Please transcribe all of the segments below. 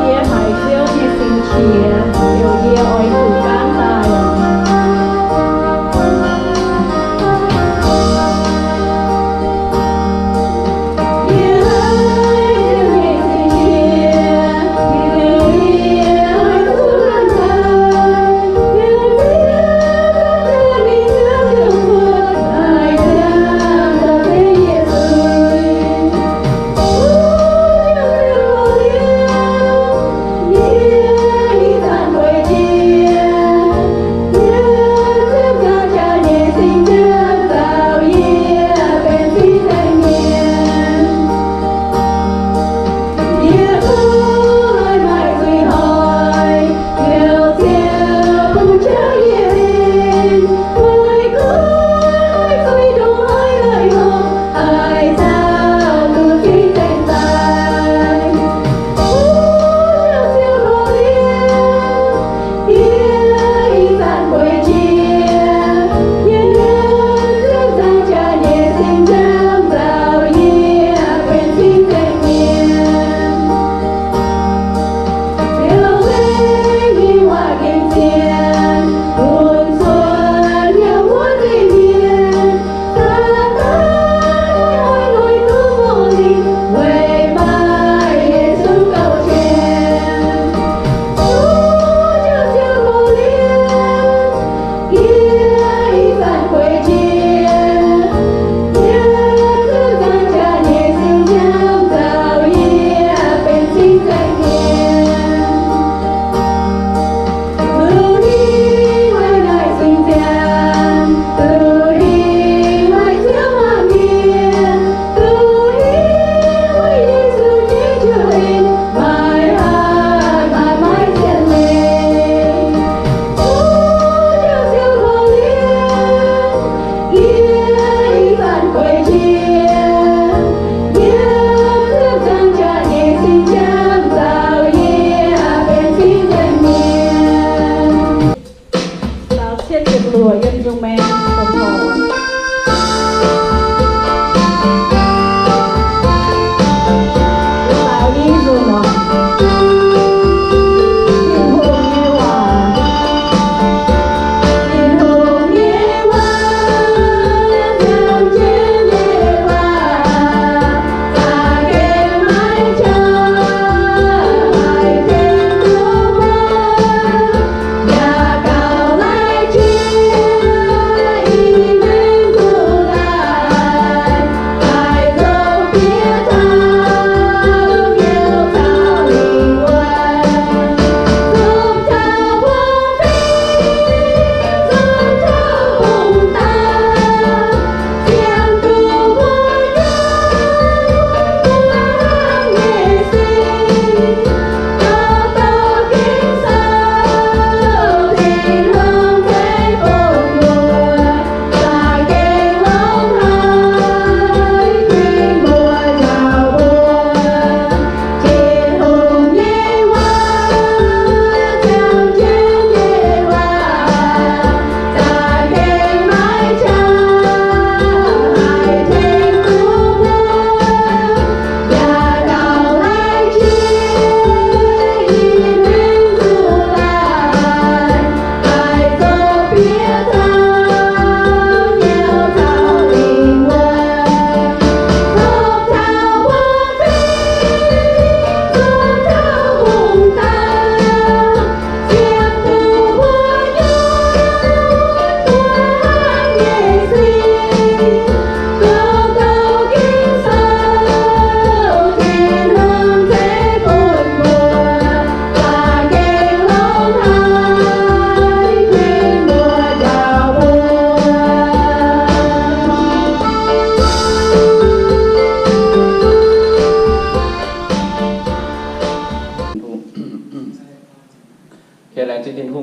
Yie haiz Ziouv nyei singx qiex, liuz yie oix zuqc gaanv daaih.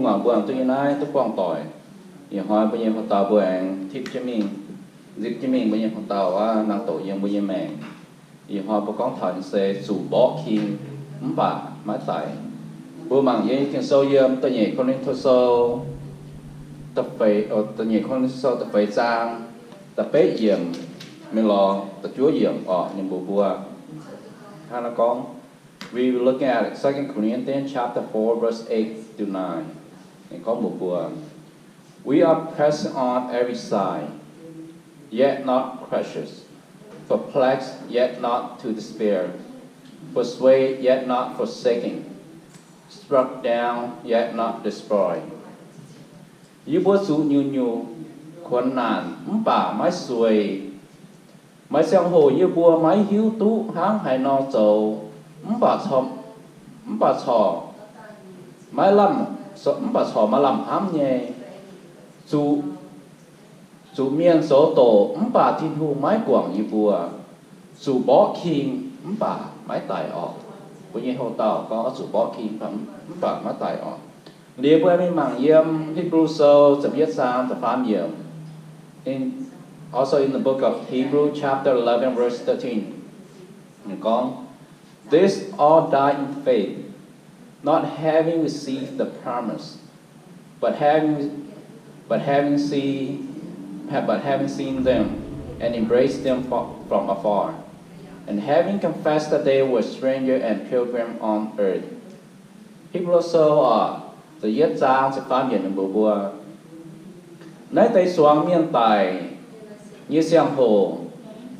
Mangc mbuo aengx duqv nyei naaiv duqv buangh doic. Ih hnoi mbuo nyei hoc dauh mbuo aengx tipv jienv mingh, nzipc jienv mingh mbuo nyei hoc dauh aqv, nangh doqc yiem mbuo nyei maengc. Ih hnoi mbuo gorngv taux nyei se zuqc mborqv king mv baac maiv daic. Mbuo mangc yiem Ging-Sou yiem da'nyeic Ko^lin^to Sou, da'feix, da'nyeic Ko^lin^to Sou da'feix zaang, da'betv yiemc mingh lorz da'juov yiemc orqc, ninh mbuox mbuo hnangv naaiv gorngv, we will look at Second Corinthians chapter four, verse eight to nine. Ninh gorngv mbuox mbuo, we are pressing on every side, yet not crushed, perplexed, yet not to despair, persuaded, yet not forsaken, struck down, yet not destroyed. Yie mbuo zuqc nyungc-nyungc kuonx naanc mv baac maiv sueih. Maaih ziangh hoc yie mbuo maiv hiuv duqv hnangv haaix nor zoux, mv baac corc, mv baac corc maiv lamh, mv baac corc maaih lamh hnamv nyei. Zuqc, zuqc mienh zoux doqc mv baac Tin-Hungh maiv guangc yie mbuo. Zuqc mborqv king mv baac maiv daic orqc. Mbuo nyei hoc dauh gorngv zuqc mborqv king mv baac maiv daic orqc. Liuz mbuo mingh mangc yiem Hipv^lu Sou ziepc yietv zaang da'faam yiemc. In, also in the book of Hebrew chapter eleven verse thirteen, ninh gorngv, these all died in faith, not having received the promise, but having, but having seen, but having seen them, and embraced them fro-, from afar, and having confessed that they were stranger and pilgrim on earth. Hipv^lu Sou, aa, da'yietv zaang ziepc faam yiemc ninh mbuox mbuo, naaiv deix zuangx mienh daic nyei ziangh hoc,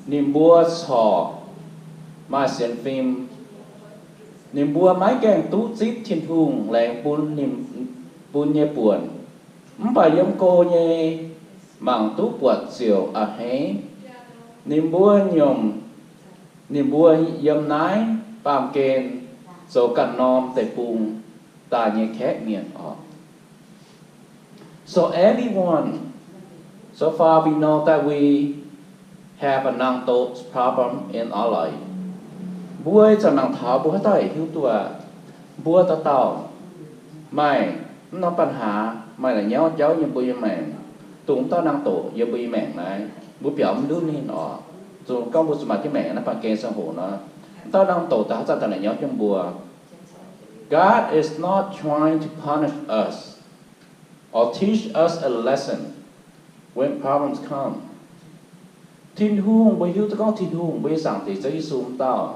ninh mbuo corc maaih sienx fim. Ninh mbuo maiv gaengh duqv zipv Tin-Hungh laengz bun ninh, bun nyei buonc. Mv baac yiem go nyei mangc duqv buatc ziouc a'hneiv. Ninh mbuo nyiemc, ninh mbuo yiem naaiv baamh gen zoux ganh norm deic-bung daaih nyei kaeqv mienh orqc. So everyone, so far we know that we have a nangh doqc problem in our life. Mbuo ih zanc mangc taux mbuo haaix dauh hiuv duqv aqv, mbuo dauh dauh maaih mv norm ปัญหา, maaih la'nyauv jauv yiem mbuo nyei maengc, dongh mv dauh nangh doqc yiem mbuo nyei maengc naaiv, mbuo biaux mv ndutv ninh orqc. Zuqc gorngv mbuo zuqc maaih jienv maengc naaiv baamh gen ziangh hoc nor, mv dauh nangh doqc daaih haaix zanc daaih la'nyauv jienv mbuo. God is not trying to punish us or teach us a lesson when problems come. Tin-Hungh, mbuo hiuv duqv gorngv Tin-Hungh, mbuo nyei Zaangc Diex Ziouv Yesu, mv dauh,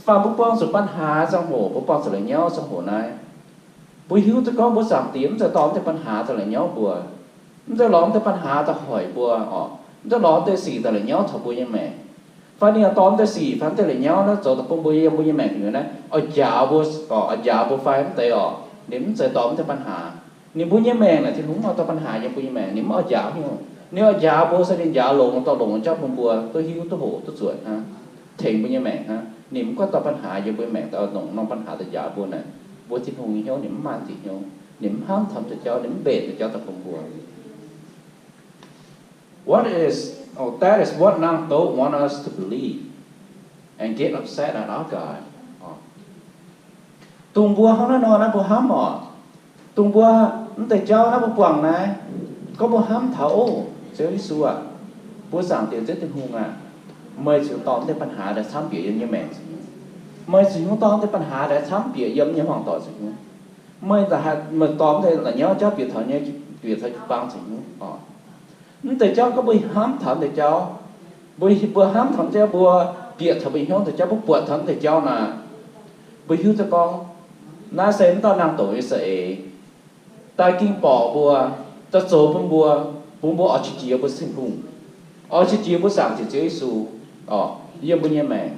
faanh mbuo buangh zuqc ปัญหา ziangh hoc, mbuo buangh zuqc la'nyauv ziangh hoc naaiv, mbuo hiuv duqv gorngv mbuo Zaangc Diex mv zeiz dorh mv deix ปัญหา daaih la'nyauv mbuo, mv zeiz lorz mv deix ปัญหา daaih hoic mbuo orqc, mv zeiz lorz mv deix sic daaih la'nyauv taux mbuo nyei maengc. Fai ninh dorh mv deix sic fai mv deix la'nyauv naaiv zoux daaih bun mbuo yiem mbuo nyei maengc naaiv oix njaaux mbuo, oix njaaux mbuo fai mv deix orqc, ninh mv zeiz dorh mv deix ปัญหา. Ninh mbuo nyei maengc naaic Tin-Hungh mv oix dorh ปัญหา yiem mbuo nyei maengc, ninh mv oix njaaux hnyouv. Ninh oix njaaux mbuo se ninh njaaux longx dorh longx jauv bun mbuo duqv hiuv duqv hoqc duqv zuotc hnangv, tengx mbuo nyei maengc hnangv. Ninh mv gorngv dorh ปัญหา yiem mbuo nyei maengc daaih nongc norm ปัญหา daaih njaaux mbuo naaic, mbuo Tin-Hungh nyei hnyouv ninh mv maaih diuc hnyouv, ninh mv hnamv taux deix jauv, ninh mv mbenc deix jauv daaih bun mbuo. What is, oh, that is what นางโต๊ะ want us to believe and get upset at our God. Dongh mbuo hnangv naaiv nor naaiv mbuo hnamv orqc. Dongh mbuo mv deix jauv naaiv mbuo buangh naaiv, gorngv mbuo hnamv taux, O Ziouv Yesu aah, mbuo Zaangc Diex Ziouv Tin-Hungh aah, meih ziouc dorh mv deix ปัญหา daaih camv bieqc yiem nyei maengc. Meih ziouc dorh mv deix ปัญหา daaih camv bieqc yiem nyei hmuangx doic ziouc. Meih, meih dorh mv deix la'nyauv jauv bieqc taux nyei, bieqc taux jiu-baang ziouc. Mv deix jauv gorngv mbuo hnamv taux mv deix jauv, mbuo, mbuo hnamv taux mv deix jauv, mbuo bieqc taux mbuo hnyouv deix jauv, mbuo buatc taux mv deix jauv naaic, mbuo hiuv duqv gorngv naaiv se mv dauh nangh doqc nyei za'eix daaih ging borqc mbuo, daaih zoux bun mbuo, bun mbuo oix qiex jiez mbuo Tin-Hungh, oix qiex jiez mbuo Zaangc Diex Ziouv Yesu orqc, yiem mbuo nyei maengc.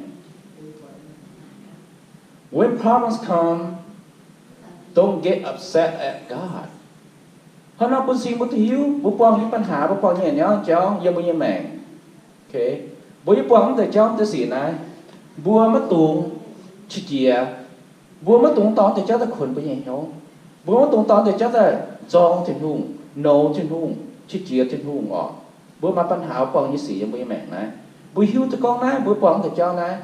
When problems come, don't get upset at God. Hnangv nor bun cing mbuo duqv hiuv, mbuo buangh nyei ปัญหา, mbuo buangh nyei la'nyauv jauv yiem mbuo nyei maengc, mbuo yie buangh mv deix jauv mv deix sic naaiv, mbuo maiv dungx qiex jiez. Mbuo maiv dungx dorh mv deix jauv daaih kuonx mbuo nyei hnyouv. Mbuo maiv dungx dorh mv deix jauv daaih zorng Tin-Hungh, nouz Tin-Hungh, qiex jiez Tin-Hungh orqc. Mbuo maaih ปัญหา buangh nyei sic yiem mbuo nyei maengc naaiv, mbuo hiuv duqv gorngv naaiv, mbuo buangh mv deix jauv naaiv,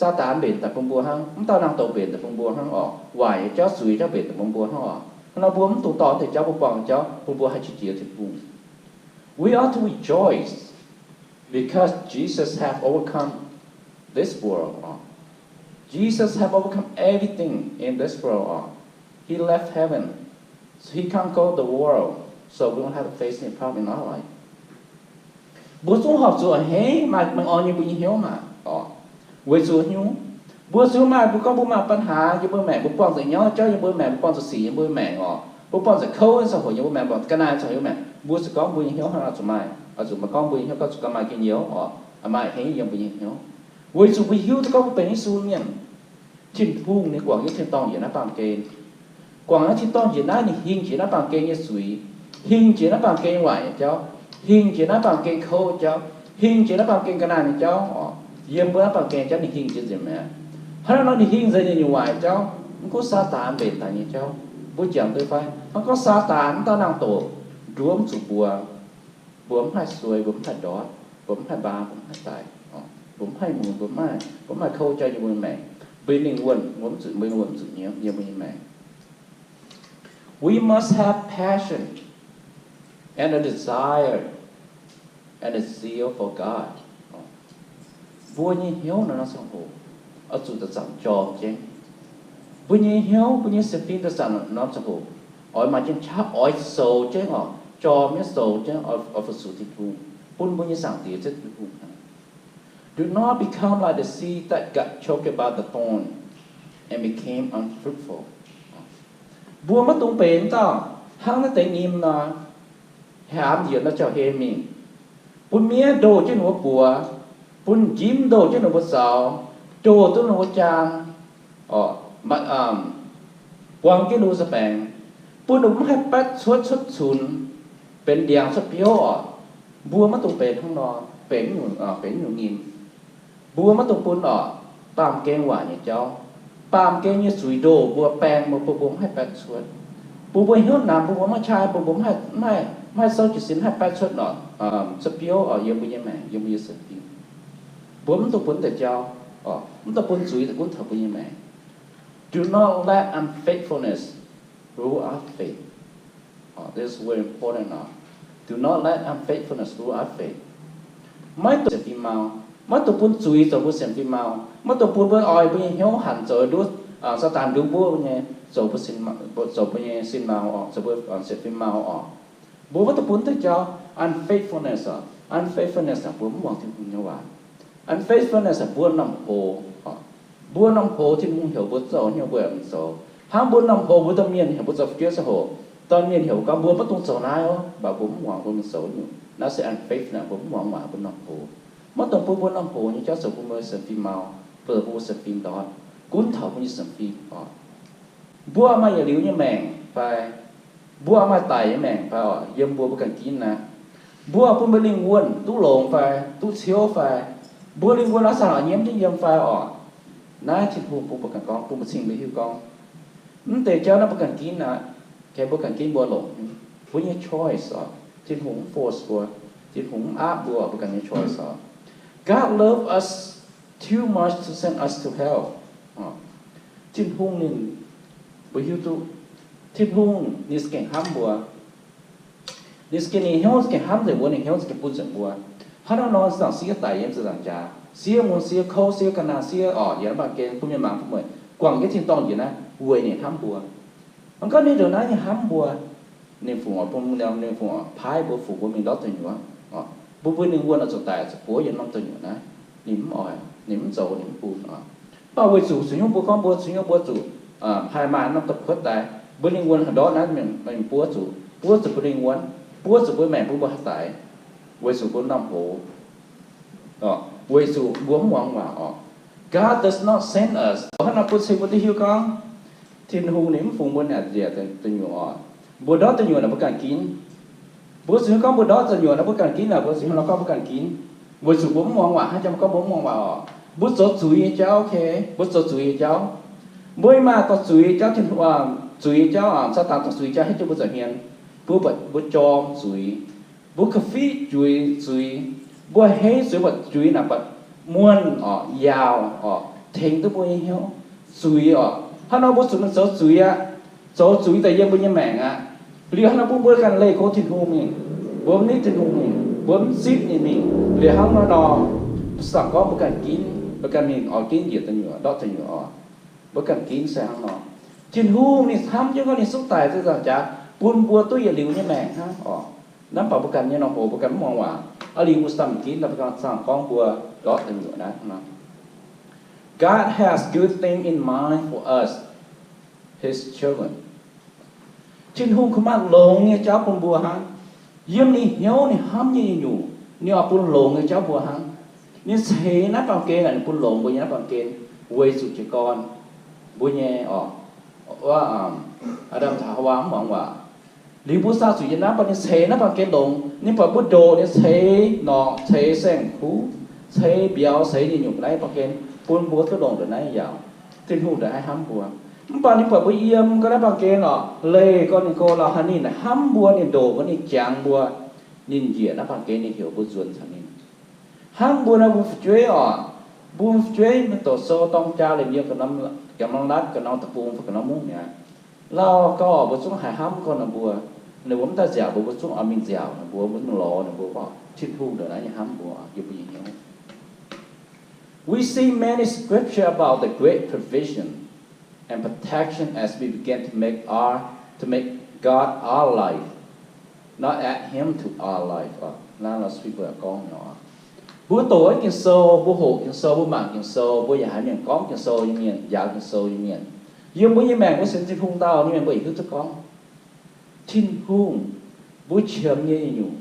Saadaan mbenc daaih bun mbuo hnangv, mv dauh nangh doqc mbenc daaih bun mbuo hnangv orqc, waaic jauv zuiz jauv mbenc daaih bun mbuo hnangv orqc. Hnangv nor mbuo mv dungx dorh deix jauv mbuo buangh jauv bun mbuo haih qiex jiez Tin-Hungh. We ought to rejoice because Jesus have overcome this world. Jesus have overcome everything in this world. He left heaven, so he conquered the world, so we don't have to face any problem in our life. Mbuo zungv horpc zuqc a'hneiv maaih mengh orn nyei mbuo nyei hnyouv maah oc. Weic zuqc nyungc, mbuo zuqc maaih, mbuo gorngv mbuo maaih ปัญหา yiem mbuo maengc, mbuo buangh zuqc nyauv jauv yiem mbuo maengc, mbuo buangh zuqc sic yiem mbuo maengc oc, mbuo buangh zuqc kouv nyei ziangh hoc yiem mbuo maengc, buangh ga'naaiv ziangh hoc yiem mbuo maengc, mbuo zuqc gorngv mbuo nyei hnyouv hnangv nor zuqc maaih, oix zuqc maaih gorngv mbuo nyei hnyouv gorngv zuqc ganh maaih gengh youz oc, maaih a'hneiv yiem mbuo nyei hnyouv. Weic zuqc mbuo hiuv duqv gorngv mbuo benx Yesu mienh, Tin-Hungh ninh guangc yiem tin-dorngh njiec naaiv baamh gen. Guangc naaiv tin-dorngh njiec naaiv, ninh hingh jiex naaiv baamh gen nyei zuiz, hingh jiex naaiv baamh gen nyei waaic nyei jauv, hingh jiex naaiv baamh gen kouv jauv, hingh jiex naaiv baamh gen ga'naaiv nyei jauv oc. Yiem mbuo naaiv baamh gen jauv ninh hingh jiex nzengc mi'aqv. Hnangv naaiv nor ninh hingh nzengc nyei nyungc waaic jauv, mv gunv Saadaan mbenc daaih nyei jauv, mbuo jangx duqv fai? Hnangv gorngv Saadaan mv daaih nangh doqc, nduov mv zuqc mbuo, mbuo mv haih suei, mbuo mv haih ndortv, mbuo mv haih mbaang, mbuo mv haih daic, mbuo mv haih muonz, mbuo mv haih, mbuo mv haih kouv jauv yiem mbuo nyei maengc. Mbuo nyei lingh wuonh, mbuo mv zuqc, mbuo nyei lingh wuonh mv zuqc nyiemv yiem mbuo nyei maengc. We must have passion and a desire and a zeal for God. Mbuo nyei hnyouv norm-norm ziangh hoc oix zuqc da'zanc jorm jienv. Mbuo nyei hnyouv, mbuo nyei sienx fim da'zanc norm-norm ziangh hoc oix maaih jienv qaqv oix soux jienv oc, jorm nyei soux jienv oix fu-sux Tin-Hungh, bun mbuo nyei Zaangc Diex Ziouv Tin-Hungh hnangv. Do not become like the seed that got choked by the thorn and became unfruitful. Mbuo maiv dungx benx dauh hnangv naaiv deix nyim nor, haamx njiec nor jauv-hlen mingh, bun miev ndoh jienv ninh mbuo buoz, bun njimv ndoh jienv ninh mbuo zaux, ndoh duqv ninh mbuo jaang, buang jienv ninh mbuo nzabaengx, bun ninh mbuo maiv haih baetv cuotv cuotv cunx, benx ndiangx cuotv biouv oc. Mbuo maiv dungx benx hnangv nor, benx, benx nyungc nyim. Mbuo maiv dungx bun oc, baamh gen waac nyei jauv, baamh gen nyei zuiz ndoh mbuo, baeng mbuo, bun mbuo maiv haih baetv cuotv, bun mbuo hnyouv namx, bun mbuo maiv qai, bun mbuo maiv haih, maiv haih souv jiez sin, maiv haih baetv cuotv oc, cuotv biouv oc, yiem mbuo nyei maengc, yiem mbuo nyei sienx fim. Mbuo mv dungx bun deix jauv, mv dungx bun zuiz daaih gunv taux mbuo nyei maengc. Do not let unfaithfulness rule our faith. This is very important. Do not let unfaithfulness rule our faith. Maiv dungx sienx fim mau, maiv dungx bun zuiz zoux mbuo sienx fim mau, maiv dungx bun mbuo oix mbuo nyei hnyouv hanc zoux nduov, Saadaan nduov mbuo nyei, zoux mbuo nyei sin mau oc, zoux mbuo sienx fim mau oc. Mbuo maiv dungx bun deix jauv unfaithfulness oc. Unfaithfulness aeqv, mbuo mv muangx Tin-Hungh nyei waac. Unfaithfulness aeqv, mbuo norm hoz. Mbuo norm hoz Tin-Hungh heuc mbuo zoux nyei mbuo yaac mv zoux. Hnangv mbuo norm hoz mbuo domh mienh heuc mbuo zoux fu'jueiv ziangh hoc, domh mienh heuc gorngv mbuo maiv dungx zoux naaiv oc, mv baac mbuo mv muangx, mbuo mingh zoux nyungc. Naaiv se unfaithfulness, mbuo mv muangx waac mbuo norm hoz. Maiv dungx bun mbuo norm hoz nyei jauv zoux bun mbuo sienx fim mau, zoux bun mbuo sienx fim ndortv, gunv taux mbuo nyei sienx fim oc. Mbuo maaih yietc liuz nyei maengc fai? Mbuo maaih daic nyei maengc fai oc? Yiem mbuo, mbuo ganh ginv naaiv, mbuo bun mbuo lingh wuonh duqv longx fai, duqv ciouv fai? Mbuo lingh wuonh aav zanc oix nyiemv jienv yiem fai oc? Naaiv Tin-Hungh bun mbuo ganh gorngv, bun mbuo cing mbuo hiuv gorngv, mv deix jauv naaiv mbuo ganh ginv aqv. Mbuo ganh ginv mbuo longc, mbuo nyei choice oc. Tin-Hungh mv force mbuo, Tin-Hungh mv aapv mbuo, mbuo ganh nyei choice oc. God love us too much to send us to hell. Tin-Hungh ninh, mbuo hiuv duqv, Tin-Hungh ninh za'gengh hnamv mbuo. Ninh za'gengh, ninh hnyouv za'gengh hnamv nzengc mbuo, ninh hnyouv za'gengh bun nzengc mbuo. Hnangv nor, zaangc sieqv daic yiem ziepc nzaangc jaax, sieqv mun, sieqv kouv, sieqv ga'naaiv, sieqv oc, yiem naaiv baamh gen bun mienh mangc bun meih guangc jienv tin-dorngh njiec naaiv weic ninh hnamv mbuo. Mv gorngv ninh ndongc naaiv ninh hnamv mbuo, ninh fungc oix bun, ninh fungc oix paaiv mbuo, fungc mbuo mingh ndortv deic nyuoqc. Mbuo, mbuo lingh wuonh oix zuqc daic, zuqc buov yiem norm deic nyuoqc naaiv. Ninh mv oix, ninh mv zoux, ninh mv bun oc. Mv baac weic zuqc, zuqc nyungc mbuo gorngv mbuo, zuqc nyungc mbuo zuqc haih maaih norm da'kuotv daaih, mbuo lingh wuonh haih ndortv naaiv mingh buov zuqc, buov zuqc mbuo lingh wuonh, buov zuqc mbuo maengc, bun mbuo haih daic, weic zuqc mbuo norm hoz, weic zuqc mbuo mv muangx waac oc. God does not send us. Hnangv nor bun cing mbuo duqv hiuv gorngv, Tin-Hungh ninh mv fungx mbuo naaic njiec deic nyuoqc oc. Mbuo ndortv deic nyuoqc naaic mbuo ganh ginv. Mbuo zuqc hiuv gorngv mbuo ndortv deic nyuoqc naaiv mbuo ganh ginv naaic, mbuo zuqc hiuv nor gorngv mbuo ganh ginv. Weic zuqc mbuo mv muangx waac, hnangv jang mbuo gorngv mbuo mv muangx waac oc. Mbuo zoux zuiz nyei jauv, ok, mbuo zoux zuiz nyei jauv. Mbuo maaih dorh zuiz nyei jauv, zuiz nyei jauv, Saadaan dorh zuiz nyei jauv hiuv jienv mbuo nza'hmien. Mbuo, mbuo jorm zuiz, mbuo ga'fitv zuiz, zuiz, mbuo hei zuiz, mbuo zuiz naaic buatc muonh oc, yaauc oc, tengx duqv mbuo nyei hnyouv. Zuiz oc, hnangv nor mbuo zuqc mingh zoux zuiz aqv. zoux zuiz daaih yiem mbuo nyei maengc aqv. Liuz hnangv nor bun mbuo ganh leih go Tin-Hungh mingh, mbuo mv nitv Tin-Hungh mingh, mbuo mv zipv ninh mingh. Liuz hnangv nor nor, sang gorngv mbuo ganh ginv, mbuo ganh mingh oix ginv njiec deic nyuoqc, ndortv deic nyuoqc oc. Mbuo ganh ginv se hnangv nor. Tin-Hungh ninh hnamv jienv gorngv ninh suqv daic se zangc jaax bun mbuo duqv yietc liuz nyei maengc hnangv oc. Naaiv baac mbuo ganh nyei norm hoc mbuo ganh mv muangx waac. Aa, liuz mbuo sam ginv naaiv, mbuo ganh sang gorngv mbuo ndortv deic nyuoqc naaiv hnangv nor. God has good thing in mind for us, his children. Tin-Hungh kungx maaih longx nyei jauv bun mbuo hnangv. Yiem ninh hnyouv ninh hnamv nyei nyungc, ninh oix bun longx nyei jauv mbuo hnangv. Ninh ceix naaiv baamh gen, ninh bun longx mbuo nyei naaiv baamh gen, weic zuqc jiez gorn mbuo nyei oc, Aa^ndam caux Haawaa mv muangx waac. Liuz mbuo saah zuqc yiem naaiv, mv baac ninh ceix naaiv baamh gen longx. Ninh buatc mbuo ndoqc, ninh ceix norqc, ceix saeng-kuv, ceix mbiauz, ceix nyei nyungc naaiv baamh gen bun mbuo duqv longx ndongc naaiv yaauc. Tin-Hungh ndongc naaiv hnamv mbuo. Mv baac ninh buatc mbuo yiem gau naaiv baamh gen oc, leih gorn ninh go lauh haaix, ninh hnamv mbuo, ninh ndoqc mbuo, ninh jangx mbuo, ninh njiec naaiv baamh gen, ninh heuc mbuo nzuonx caux ninh. Hnangv mbuo naaiv mbuo fu'jueiv oc, mbuo fu'jueiv mienh doqc sou dorng jaa liemh yiem ga'norm latv, ga'norm deic-bung, fai ga'norm mungv mi'aqv. Lauh gau oc, mbuo zungv haih hnamv gorn ninh mbuo. Ninh mbuo mv daaih nziaauc mbuo, mbuo zungv oix mingh nziaauc ninh mbuo, mbuo mingh lorz ninh mbuo oc. Tin-Hungh ndongc naaiv nyei hnamv mbuo yiem mbuo nyei hnyouv. We see many scripture about the great provision and protection as we begin to make our, to make God our life, not add Him to our life. Naaiv la'sui mbuo gorngv nyei oc. Mbuo doqc Ging-Sou, mbuo hoqc Ging-Sou, mbuo mangc Ging-Sou, mbuo yaac haiz mienh gorngv Ging-Sou nyei mienh, njaaux Ging-Sou nyei mienh. Yiem mbuo nyei maengc mbuo sienx Tin-Hungh dauh nyei mienh mbuo yietc hiuv duqv gorngv Tin-Hungh, mbuo qiemx nyei nyungc,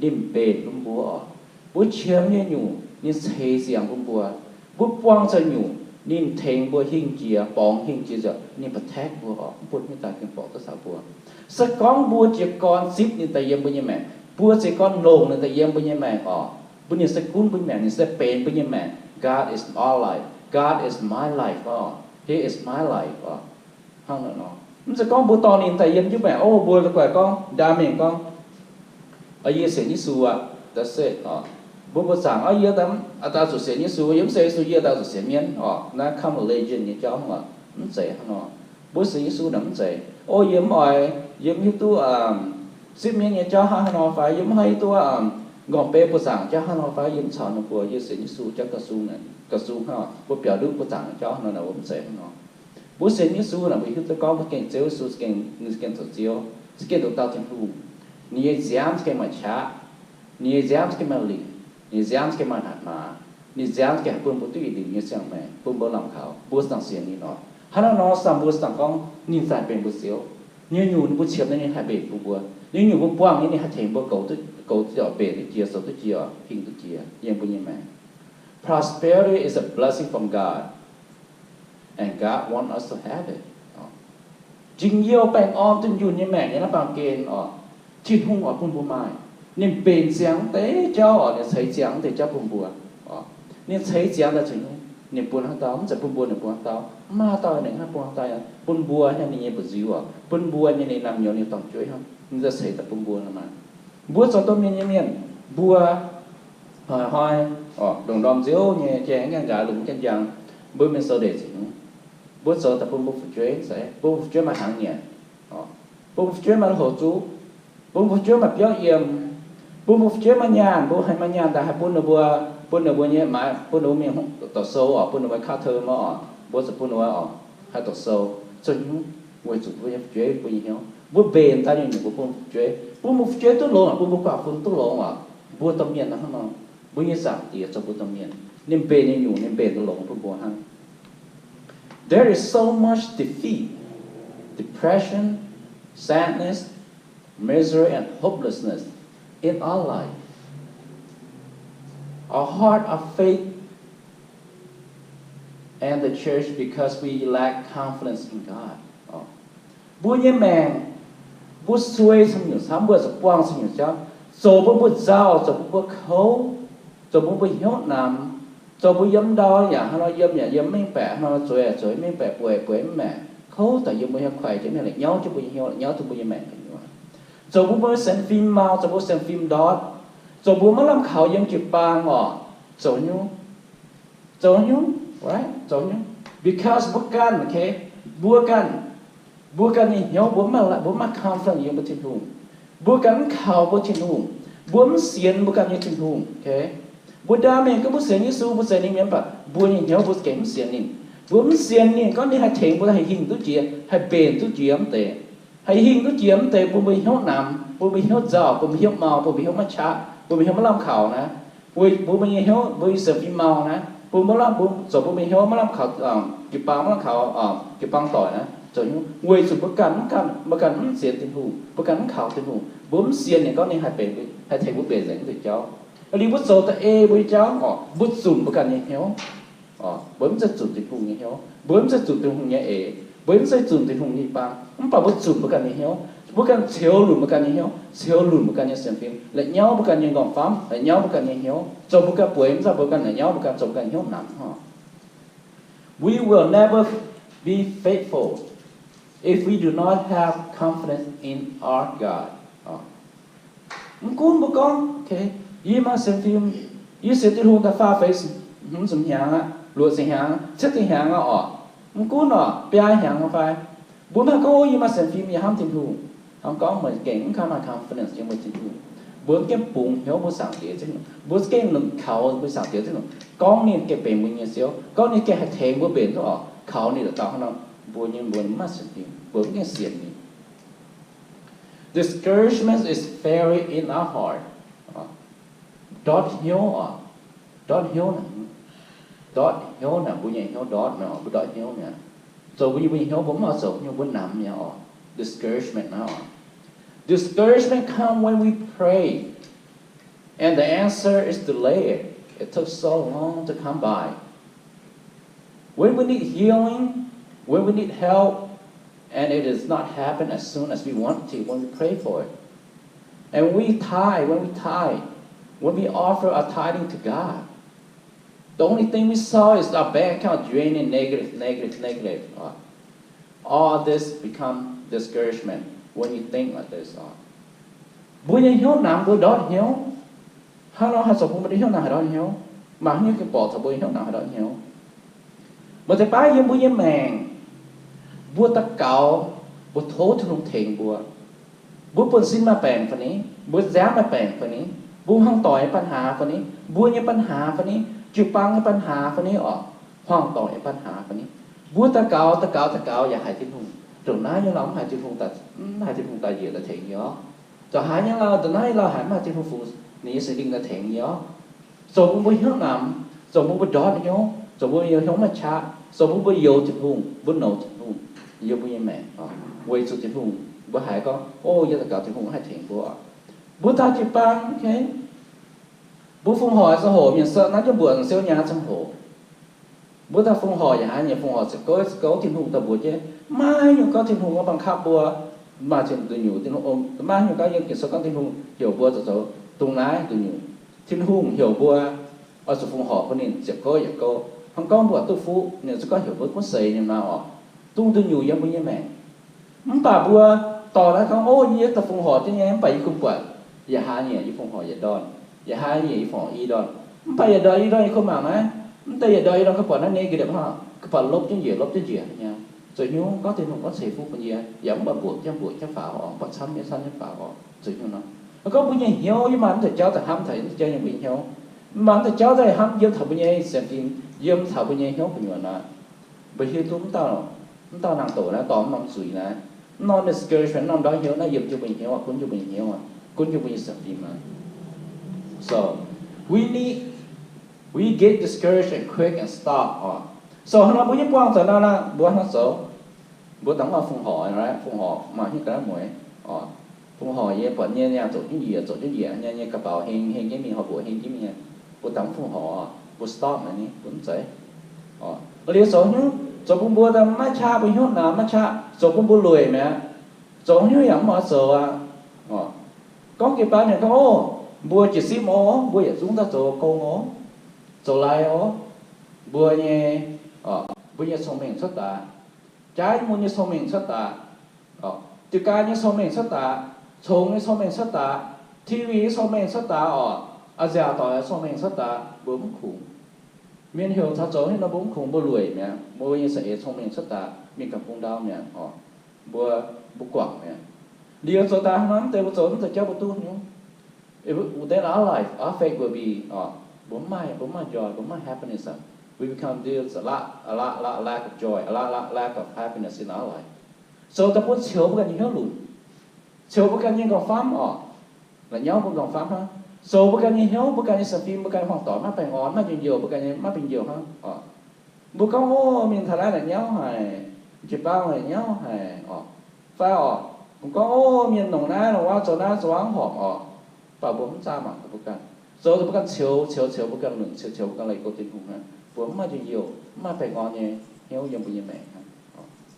ninh mbenc bun mbuo oc. Mbuo qiemx nyei nyungc, ninh ceix ziangx bun mbuo. Mbuo buangh zuqc nyungc, ninh tengx mbuo hingh jiex, borngz hingh jiex, ninh protect mbuo oc, mv bun mienh daaih gengh borqc duqv taux mbuo. Se gorngv mbuo jiez gorn zipv ninh daaih yiem mbuo nyei maengc, mbuo jiez gorn longc ninh daaih yiem mbuo nyei maengc oc, mbuo, ninh se gunv mbuo nyei maengc, ninh se benx mbuo nyei maengc. God is our life. God is my life oc. He is my life oc. Hnangv naaiv nor, mv zeiz gorngv mbuo dorh ninh daaih yiem jienv maengc, o, mbuo la'guaih gorngv, ndaa mingh gorngv, yie sienx Yesu aqv, that's it oc. Mbuo, mbuo zaangc, o, yie daaih zuqc sienx Yesu, yie mv sienx Yesu yie daaih zuqc sienx mienv oc. Naaiv come religion nyei jauv oc, mv zeiz hnangv nor. Mbuo sienx Yesu naaic mv zeiz, o, yie mv oix, yie mv hiuv duqv zipv mienv nyei jauv hnangv haaix nor fai yie mv hiuv duqv nqorngv-benx buoz-zaangc jauv hnangv nor fai yie mv caux ninh mbuo, yie sienx Yesu jauv gauh sung, gauh sung hnangv, mbuo biaux nduqv buoz-zaangc jauv hnangv nor, mv zeiz hnangv nor. Mbuo sienx Yesu naaic, mbuo hiuv duqv gorngv mbuo gengh Ziouv Yesu, gengh, gengh zoux Ziouv, za'gengh nduqc dauh Tin-Hungh. Ninh nyei nziaamv za'gengh maaih qaqv. Ninh nyei nziaamv za'gengh maaih lingc. Ninh nyei nziaamv za'gengh maaih hatc maaz. Ninh nziaamv za'gengh haih bun mbuo duqv yietc liuz nyei ziangh maengc, bun mbuo lamh kaux, mbuo dangh sienx ninh oc. Hnangv naaiv nor, samh mbuo dangh gorngv ninh daaih benx mbuo Ziouv. Ninh nyungc mbuo qiemx nyei ninh haih mbenc bun mbuo. Ninh nyungc mbuo buangh nyei ninh haih tengx mbuo goux duqv, goux duqv, benx duqv jiex, zoux duqv jiex, hingh duqv jiex yiem mbuo nyei maengc. Prosperity is a blessing from God, and God want us to have it. Njien-youh baengh orn dunh yunh nyei maengc yiem naaiv baamh gen oc, Tin-Hungh oix bun mbuo maaih. Ninh mbenc ziangx deix jauv oc, ninh ceix ziangx deix jauv bun mbuo oc. Ninh ceix ziangx daaih zuqc ninh bun haaix dauh, mv zeiz bun mbuo, ninh bun haaix dauh, mv maaih haaix dauh ninh bun haaix dauh, bun mbuo nyei, ninh nyei mba'nziu oc, bun mbuo nyei ninh naamh nyouz ninh dorn-jueiv hnangv, ninh ceix daaih bun mbuo nor maah. Mbuo zoux domh mienh nyei mienh, mbuo hnoi-hnoi oc, longc ndorm nziouv nyei jai, gaengh nqaaix lungh gaengh njang, mbuo mingh sou ndeic ziqc hnyungv, mbuo zoux daaih bun mbuo fu'jueiv, se bun mbuo fu'jueiv maaih hnaangx nyanc, bun mbuo fu'jueiv maaih lui-houx zuqv, bun mbuo fu'jueiv maaih biauv yiem, bun mbuo fu'jueiv maaih nyaanh, mbuo haih maaih nyaanh daaih haih bun ninh mbuo, bun ninh mbuo nyei maaiz, bun ninh mbuo mingh doqc sou oc, bun ninh mbuo kaav teu maiv oc, mbuo zuqc bun ninh mbuo oc, haih doqc sou, zunh nyungv, weic zuqc mbuo nyei fu'jueiv mbuo nyei hnyouv, mbuo mbenc daaih nyungc-nyungc mbuo bun fu'jueiv, bun mbuo fu'jueiv duqv longx oc, bun mbuo guangc fun duqv longx oc, mbuo domh mienh hnangv nor, mbuo nyei Zaangc Diex zoux mbuo domh mienh, ninh mbenc nyei nyungc ninh mbenc duqv longx bun mbuo hnangv. There is so much defeat, depression, sadness, misery, and hopelessness in our life. Our heart, our faith, and the church because we lack confidence in God. Mbuo nyei maengc, mbuo suei cun nyungc camv, mbuo zuqc buangh cun nyungc jauv, zoux bun mbuo nzauh, zoux bun mbuo kouv, zoux bun mbuo hnyouv namx, zoux mbuo yiem ndau yaac hnangv nor yiem yaac yiem mv mengh baeqc, hnangv nor zueiz yaac zueiz mv mengh baeqc, bueix bueix mv maengc, kouv daaih yiem mbuo nyei kuaix jienv mingh, la'nyauv jienv mbuo nyei hnyouv, la'nyauv jienv mbuo nyei maengc gu'nyuoz. Zoux bun mbuo sienx fim mau, zoux mbuo sienx fim ndortv, zoux mbuo maiv lamh kaux yiem jiu-baang oc. Zoux nyungc, zoux nyungc, right? Zoux nyungc because mbuo ganh, okay, mbuo ganh Mbuo ganh nyei hnyouv mbuo mv maaih, mbuo mv maaih confidence yiem mbuo Tin-Hungh. Mbuo ganh mv kaux mbuo Tin-Hungh. Mbuo mv sienx mbuo ganh nyei Tin-Hungh. Okay? Mbuo ndaamv mienh gorngv mbuo sienx Yesu, mbuo sienx ninh mienh, mv baac mbuo nyei hnyouv mbuo gengh mv sienx ninh. Mbuo mv sienx ninh gorngv ninh haih tengx mbuo haih hingh duqv jiex, haih mbenc duqv jiex mv deix. Haih hingh duqv jiex mv deix bun mbuo hnyouv namx, bun mbuo hnyouv nzauh, bun mbuo hnyouv mau, bun mbuo hnyouv maiv qaqv, bun mbuo hnyouv maiv lamh kaux naaiv. Weic bun mbuo nyei hnyouv, mbuo nyei sienx fim mau naaiv, bun mbuo lamh, bun, zoux bun mbuo hnyouv maiv lamh kaux, jiu-baang maiv lamh kaux, jiu-baang doic naaiv, zoux hnyouv weic zuqc mbuo ganh mv ganh, mbuo ganh mv sienx Tin-Hungh, mbuo ganh mv kaux Tin-Hungh, mbuo mv sienx ninh gorngv ninh haih benx, haih tengx mbuo mbenc nzengc wuov deix jauv. Liuz mbuo zoux da'eix mbuo nyei jauv oc, mbuo zunc mbuo ganh nyei hnyouv. Mbuo mv zeiz zunc Tin-Hungh nyei hnyouv, mbuo mv zeiz zunc Tin-Hungh nyei eix, mbuo mv zeiz zunc Tin-Hungh nyei jiu-baang, mv baac mbuo zunc mbuo ganh nyei hnyouv, mbuo ganh ceux lunc mbuo ganh nyei hnyouv, ceux lunc mbuo ganh nyei sienx fim, la'nyauv mbuo ganh nyei m'nqorngv famv, la'nyauv mbuo ganh nyei hnyouv, zoux mbuo ganh bueix mv zeiz mbuo ganh la'nyauv mbuo ganh, zoux mbuo ganh hnyouv namx oc. We will never be faithful if we do not have confidence in our God. Mv gunv mbuo gorngv, yie maaih sienx fim, yie sienx Tin-Hungh daaih faah feix hmz ziepc hnyangx aqv, luoqc ziepc hnyangx, cietv ziepc hnyangx aqv oc, mv gunv oc, biaa hnyangx fai, mbuo mv haih gorngv, yie maaih sienx fim, yie hnamv Tin-Hungh. Hnangv gorngv meih gengh mv kaav maaih confidence yiem meih Tin-Hungh. Mbuo gengh bungx hnyouv mbuo Zaangc Diex Tin-Hungh, mbuo gengh kaux mbuo Zaangc Diex Tin-Hungh, gorngv ninh gengh benx mbuo nyei Ziouv, gorngv ninh gengh haih tengx mbuo mbenc duqv oc, kaux ninh daaih dauh hnangv nor, mbuo nyei, mbuo mv maaih sienx fim, mbuo mv gengh sienx ninh. Discouragement is very in our heart. Ndortv hnyouv oc. Ndortv hnyouv naaic, ndortv hnyouv naaic, mbuo nyei hnyouv ndortv mi'aqv, mbuo ndortv hnyouv mi'aqv. Zoux mbuo nyei, mbuo nyei hnyouv mbuo mv oix zoux hnyouv, mbuo namx mi'aqv oc. Discouragement naaiv oc. Discouragement come when we pray and the answer is delayed. It took so long to come by. When we need healing, when we need help, and it does not happen as soon as we want to when we pray for it. And we tithe, when we tithe, when we offer our tithing to God, the only thing we saw is our bank account draining negative, negative, negative. All this become discouragement when you think like this. Mbuo nyei hnyouv namx, mbuo ndortv hnyouv. Hnangv nor haih zoux bun mbuo nyei hnyouv namx haaix ndortv hnyouv? Maaih hnyouv gengh borqc taux mbuo nyei hnyouv namx haaix ndortv hnyouv? Maaih deix baav yiem mbuo nyei maengc, mbuo daux gaux, mbuo tov Tin-Hungh tengx mbuo. Mbuo buonv-sin maaih baengc fai ni, mbuo nziaamv maaih baengc fai ni, mbuo hmuangv doic nyei ปัญหา fai ni, mbuo nyei ปัญหา fai ni, jiu-baang nyei ปัญหา fai ni oc, hmuangv doic nyei ปัญหา fai ni, mbuo daux gaux, daux gaux, daux gaux yaac haiz Tin-Hungh. Ndongc naaiv nyei lauh mv haiz Tin-Hungh daaih, mv haiz Tin-Hungh daaih njiec daaih tengx yie oc. Zoux haaix nyei lauh, ndongc naaiv nyei lauh haiz mv maaih Tin-Hungh fungx ninh nyei Singx Lingh daaih tengx yie oc. Zoux bun mbuo hnyouv namx, zoux bun mbuo ndortv hnyouv, zoux bun mbuo nyei hnyouv maiv qaqv, zoux bun mbuo youx Tin-Hungh, mbuo nouz Tin-Hungh yiem mbuo nyei maengc. Weic zuqc Tin-Hungh, mbuo haiz gorngv, o, yie daux gaux Tin-Hungh haih tengx mbuo. Mbuo daaih jiu-baang, mbuo fongc horc ziangh hoc mienh se naaiv jienv mbuoqc siou nyaah ziangh hoc. Mbuo daaih fongc horc yaac haiz nyei fongc horc ziepc gouv ziepc gouv Tin-Hungh daaih mbuox jienv, maiv nyungc gauh Tin-Hungh oix bangc kapv mbuo. Maaih zienh nduqc nyungc Tin-Hungh, maiv nyungc gauh yiem Ging-Sou gorngv Tin-Hungh heuc mbuo zoux zoux dongh naaiv nduqc nyungc. Tin-Hungh heuc mbuo oix zuqc fongc horc bun ninh ziepc gouv yietc gouv. Hnangv gorngv mbuo duqv fuqv, ninh zuqc gorngv heuc mbuo gunv seix nyei nor oc. Dongh nduqc nyungc yiem mbuo nyei maengc. Mv baac mbuo dorh naaiv gorngv, o, yie daaih fongc horc jienv nyei, mv baac yie gunv buatc, yaac haaix nyungc yie fongc horc yietc ndorn, yaac haaix nyungc yie fongc horc i ndorn. Mv baac yietc ndorn i ndorn yie gunv mangc naaiv, mv deix yietc ndorn i ndorn gunv buatc naaiv negative hnangv, gunv buatc lopv jienv njiec, lopv jienv njiec nyei. Zoux hnyouv gorngv Tin-Hungh gorngv ceix fuqv bun yie, yaac mv baac mbuoqc jienv mbuoqc jienv faaux oc, mv baac camv jienv camv jienv faaux oc, zoux hnyouv nor. Gorngv mbuo nyei hnyouv, yie maaih mv deix jauv daaih hnamv taux mv deix jauv yiem mbuo nyei hnyouv. Maaih mv deix jauv daaih hnamv yiem taux mbuo nyei sienx fim, yiem taux mbuo nyei hnyouv gu'nyuoz naaiv. Mbuo hiuv duqv mv dauh, mv dauh nangh doqc naaiv, dorh mv norm zuiz naaiv, mv norm discouragement, mv norm ndortv hnyouv naaiv yiem jienv mbuo nyei hnyouv aqv, gunv jienv mbuo nyei hnyouv aqv, gunv jienv mbuo nyei sienx fim aqv. So, we need, we get discouraged and quick and stop oc. So hnangv nor mbuo nyei buangh zoux nor, mbuo hnangv zoux, mbuo dangh mv fongc horc, fongc horc maaih hnyouv ga'naaiv mueiz oc. Fongc horc yie buatc nyei, nyei zoux jienv njiec, zoux jienv njiec, nyei, nyei กระเป๋า heng heng jienv mingh, horpc mbuoqc heng jienv mingh, mbuo dangh mv fongc horc, mbuo stop naaiv ni, mbuo mv zeiz. Liuz zoux hnyouv, zoux bun mbuo daaih maiv qaqv, mbuo hnyouv naaic maiv qaqv, zoux bun mbuo lueic mi'aqv. Zoux hnyouv yaac mv oix zoux aqv. Gorngv jiez baav mienh gorngv, o, mbuo jiez sipv oc, mbuo yietc zungv daaih zoux gong oc, zoux lai oc, mbuo nyei, mbuo nyei cong-mengh cuotv daaih, jaaix mun nyei cong-mengh cuotv daaih, diuh gaa nyei cong-mengh cuotv daaih, congx nyei cong-mengh cuotv daaih, T V nyei cong-mengh cuotv daaih oc, a'nziaauc doic cong-mengh cuotv daaih, mbuo mv kungx. Mienh heuc taux zoux hnyouv nor mbuo mv kungx, mbuo lueic mi'aqv. Mbuo nyei za'eix cong-mengh cuotv daaih mingh ganh bung ndau mi'aqv oc. mbuo, mbuo guangc mi'aqv. Liuz zoux daaih hnangv naaiv deix mbuo zoux mv zeiz jauv mbuo duqv hnyouv. Then our life, our faith will be, mbuo mv maaih, mbuo mv maaih joy, mbuo mv maaih happiness. We become, there's a lot, a lot, lot lack of joy, a lot, lot lack of happiness in our life. So daaih bun ceux mbuo ganh nyei hnyouv lunc, ceux mbuo ganh nyei nqorngv-famv oc. La'nyauv mbuo nqorngv-famv hnangv. Ceux mbuo ganh nyei hnyouv, mbuo ganh nyei sienx fim, mbuo ganh nyei hmuangx doic maiv baengh orn, maiv njien-youh, mbuo ganh nyei maiv njien-youh hnangv oc. Mbuo gorngv, o, mienh taux naaiv la'nyauv haic, jiu-baang la'nyauv haic oc. Fai oc, mbuo gorngv, o, mienh longc naaiv longc wuov, zoux naaiv zoux wuov mv horpc oc. Mv baac mbuo mv zaah mangc mbuo ganh. Zoux mbuo ganh ceux, ceux, ceux mbuo ganh lunc, ceux, ceux mbuo ganh leih go Tin-Hungh hnangv, mbuo mv maaih njien-youh, mv maaih baengh orn nyei hnyouv yiem mbuo nyei maengc hnangv.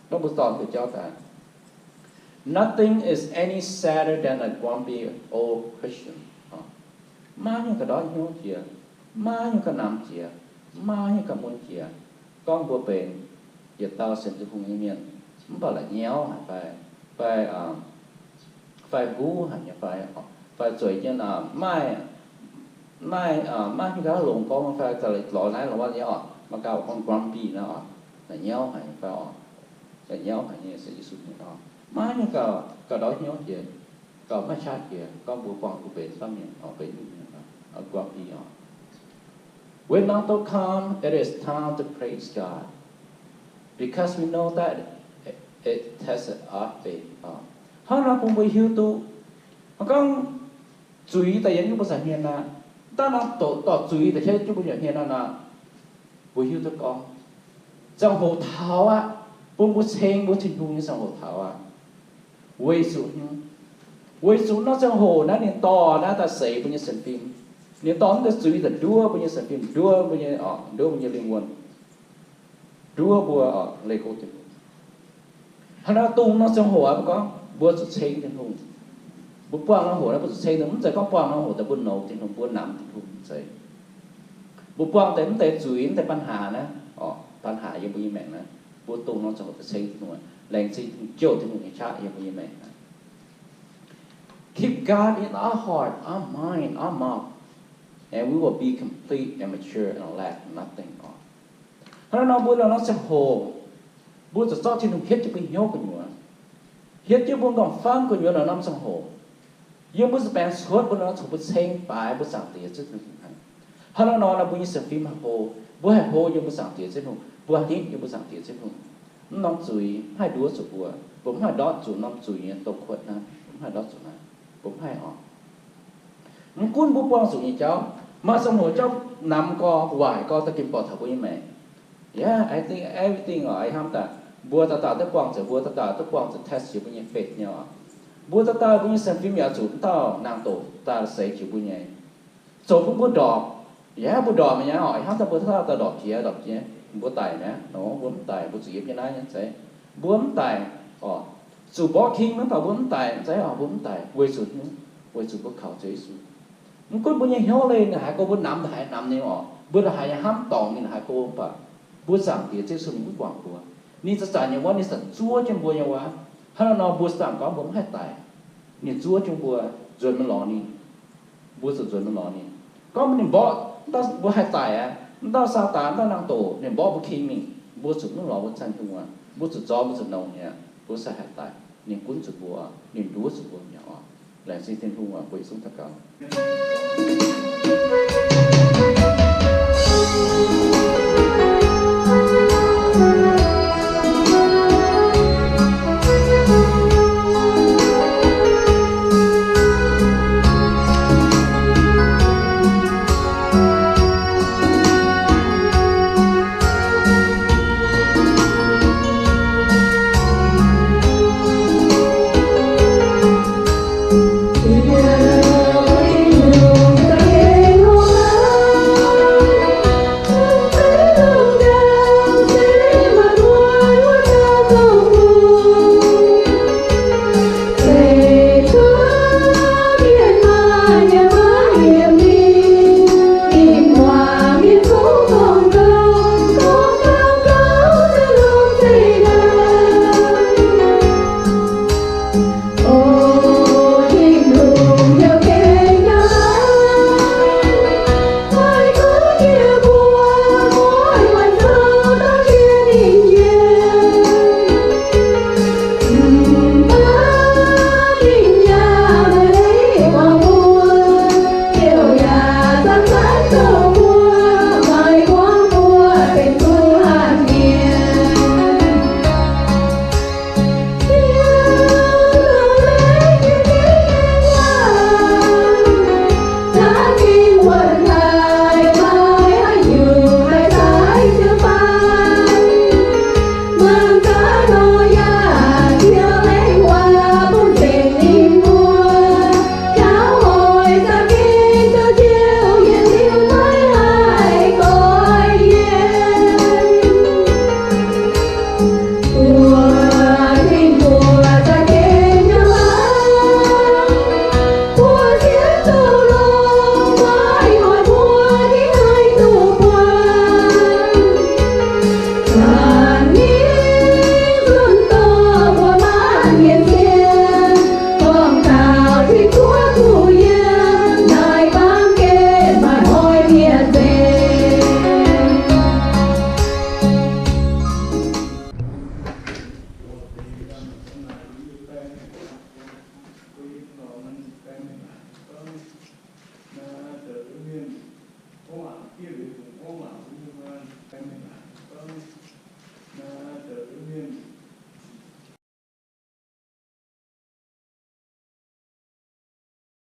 Gorngv mbuo dorh haaix jauv daaih, nothing is any sadder than a grumpy old Christian. Maiv nyungc ga'ndorv hnyouv jiex, maiv nyungc ga'namx jiex, maiv nyungc ga'mun jiex. Gorngv mbuo benx yietc dauh sienx Tin-Hungh nyei mienh, mv baac la'nyauv haic fai, fai, fai huv haic nyei fai, fai zueiz jienv, maiv, maiv, maiv hiuv gaax longx gorngv fai za'gengh lorz naaiv lorz wuov nyei oc, maiv gaax gorngv grumpy naaiv oc, la'nyauv haic fai oc, la'nyauv haic nyei se Yesu mienh oc. Maiv nyungc gauh, gauh ndortv hnyouv jiex, gauh maiv qaqv jiex gorngv mbuo buangh duqv benx dauh mienh oc, benx Iu-Mienh oc, grumpy oc. When trouble come, it is time to praise God, because we know that it, it tests our faith oc. Hnangv nor bun mbuo hiuv duqv, gorngv zuiz daaih yiem jienv mbuo nza'hmien aqv, daaih nor dorh zuiz daaih hietv jienv mbuo nza'hmien aqv nor, mbuo hiuv duqv gorngv ziangh hoc taux aqv, bun mbuo ceng mbuo Tin-Hungh nyei ziangh hoc taux aqv. Weic zuqc, weic zuqc nor ziangh hoc naaiv ninh dorh naaiv daaih seix mbuo nyei sienx fim. Ninh dorh naaiv deix zuiz daaih nduov mbuo nyei sienx fim, nduov mbuo nyei, nduov mbuo nyei lingh wuonh, nduov mbuo leih go Tin-Hungh. Hnangv naaiv dongh nor ziangh hoc aqv, mbuo gorngv mbuo zuqc ceng Tin-Hungh. Mbuo buangh nor hoc naaiv mbuo zuqc ceng Tin-Hungh, mv zeiz gorngv buangh nor hoc daaih mbuo nouz Tin-Hungh, mbuo namx Tin-Hungh, mv zeiz. Mbuo buangh deix mv deix zuiz, mv deix ปัญหา naaiv oc, ปัญหา yiem mbuo nyei maengc naaiv, mbuo dongh nor ziangh hoc zuqc ceng Tin-Hungh, laengz zingh Tin-Hungh jouh Tin-Hungh nyei qaqv yiem mbuo nyei maengc naaiv. Keep God in our heart, our mind, our mouth, and we will be complete and mature and lack nothing oc. Hnangv naaiv nor mbuo lorz norm ziangh hoc, mbuo zuqc zorqv Tin-Hungh hietv jienv mbuo hnyouv gu'nyuoz, hietv jienv mbuo nqorngv-famv gu'nyuoz lorz norm ziangh hoc. Yiem mbuo zuqc baengc cuotv mbuo nor, zuqc mbuo ceng baaix mbuo Zaangc Diex Ziouv Tin-Hungh hnangv. Hnangv naaiv nor, mbuo nyei sienx fim haih hlo, mbuo haih hlo yiem mbuo Zaangc Diex Ziouv Tin-Hungh, mbuo haih nitv yiem mbuo Zaangc Diex Ziouv Tin-Hungh. Mv norm zuiz mv haih nduov zuqc mbuo, mbuo mv haih ndortv zuqc norm zuiz nyei douz-kuotv hnangv, mbuo mv haih ndortv zuqc hnangv, mbuo mv haih oc. Mv gunv mbuo buangh zuqc nyei jauv, maaih ziangh hoc jauv namx gorx, waaic gorx, da'gengh borqc taux mbuo nyei maengc. Yeah, I think everything oc, ih hnamv daaih mbuo dauh dauh duqv buangh zuqc, mbuo dauh dauh duqv buangh zuqc test jiex mbuo nyei faith nyei oc. Mbuo dauh dauh mbuo nyei sienx fim yaac zuqc mv dauh nangh doc daaih seix jiex mbuo nyei. Zoux bun mbuo ndorpc, yaac mbuo ndorpc mi'aqv oc. Ih hnamv daaih mbuo dauh dauh ndorpc jiex, ndorpc jiex, mbuo daic mi'aqv nor, mbuo mv daic, mbuo zuqc yiem jienv naaiv nyei zeiz. Mbuo mv daic oc. Zuqc mborqv king mv baac mbuo mv daic, mv zeiz oc, mbuo mv daic weic zuqc, weic zuqc mbuo kaux Ziouv Yesu. Mv gunv mbuo nyei hnyouv leih ninh haaix go, mbuo namx haaix namx ninh oc, mbuo haaix yaac hnamv dorngc ninh haaix go, mv baac mbuo Zaangc Diex Ziouv Yesu ninh mv guangc mbuo. Ninh zanc-zanc nyei wuov ninh zanc zuov jienv mbuo nyei wuov. Hnangv naaiv nor mbuo zanc gorngv mbuo mv haih daic, ninh zuov jienv mbuo, nzuonx mingh lorz ninh. Mbuo zuqc nzuonx mingh lorz ninh. Gorngv ninh mborqv, mbuo haih daic aqv. Mv dauh Saadaan, mv dauh nangh doc, ninh mborqv mbuo king mingh, mbuo zuqc mv lorz mbuo Tin-Hungh aqv. Mbuo zuqc zorqv mbuo zuqc nouh nyei, mbuo sai haih daic. Ninh gunv zuqc mbuo, ninh nduov zuqc mbuo mi'aqv oc. Laengz zingh Tin-Hungh oc, mbuo yietc zungv daux gaux.